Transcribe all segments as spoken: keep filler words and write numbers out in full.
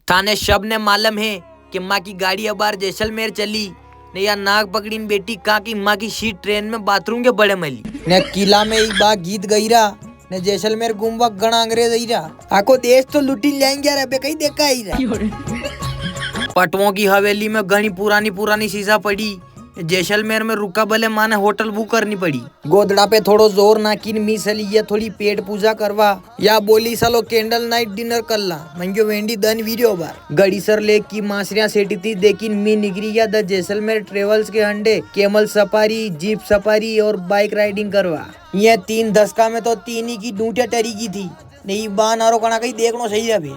थाने सब ने मालूम है कि माँ की गाड़ी अबार जैसलमेर चली, ने या नाक पकड़ीन बैठी, कां की माँ की सीट ट्रेन में बाथरूम के बड़े मली। ने किला में एक बा गीत गई रहा, ने जैसलमेर घूमवा घणा अंग्रेज आई रहा। आखो देश तो लूटी ले आएंगे यार, अबे कहीं देखा ही रहा। पटवों की हवेली में घणी पुरानी पुरानी चीजा पड़ी। जैसलमेर में रुका बले माने होटल बुक करनी पड़ी। गोदड़ा पे थोड़ो जोर नाकीन मी सली या थोड़ी पेट पूजा करवा। या बोली, "सालो, candle night dinner कर ला।" मंग्यो वेंडी दन वीरियो बार। गड़ीसर लेक की मासरियां सेटी थी, लेकिन मी निकरी गया द जैसलमेर ट्रेवल्स के अंडे कैमल सफारी, जीप सफारी और बाइक राइडिंग करवा। ये तीन दशका में तो तीन ही की डूंटिया टरी की थी। नहीं, बान आरो कणा कहीं देखनो सही है बे।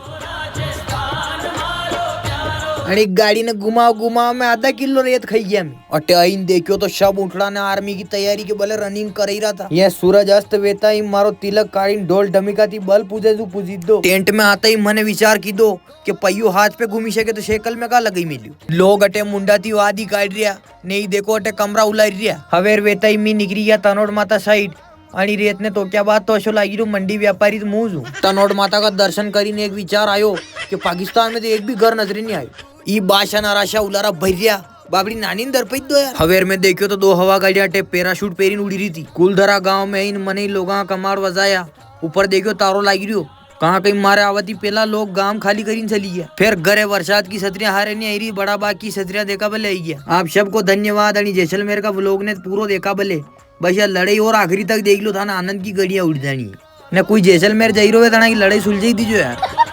अरे, गाड़ी ने घुमाव घुमाव में आधा किलो रेत खाई गया मैं। अटे आईन देखियो तो सब उठड़ा ने आर्मी की तैयारी के बले रनिंग कर ही रहा था। ये सूरज अस्त वेता ही मारो तिलक काढ़ीन ढोल ढमिका थी बल पूजे जू पूजी दो। टेंट में आता ही मने विचार की दो कि पय्यो हाथ पे घूमी सके तो साइकिल में का लगई मिलियो। लोग अटे मुंडा थी वादी काढ़ रिया, नहीं देखो अटे कमरा उलारी रिया। हवेर वेता ही मी निकरी गया तनोड़ माता साइड। अणी रेत ने तोक्या बाद तो असो लागी रो मंडी व्यापारी तो मुंह जू। तनोड़ माता का दर्शन करीने एक विचार आयो कि पाकिस्तान में तो एक भी घर नजरे नहीं आयो। ई बादशाह नराशा उलारा भर रिया, बाबड़ी नानी ने दरपई दो यार। हवेर में देखियो तो दो हवा गाड़ियां टे पैराशूट पेरीन उड़ी रही थी। कुलधरा गांव में इन मने लोगां कमाड़ वजाया, ऊपर देखियो तारो लागी रियो। कहाँ कहीं मारे आवती पेला लोग गांव खाली करीन चली गया। फिर घरे बरसात की छतरियां हारे नहीं आई रही, बड़ा बाग की छतरियां देखा बले आई गया। आप सबको धन्यवाद। अणी जैसलमेर का व्लॉग ने पूरो देखा बले। बस यार लड़ाई और आखिरी तक देख लो, थाने आनंद की घड़ियां उड़ जानी है। ने कोई जैसलमेर जाई रो है, थाना की लड़ाई सुलझाई दीजो यार।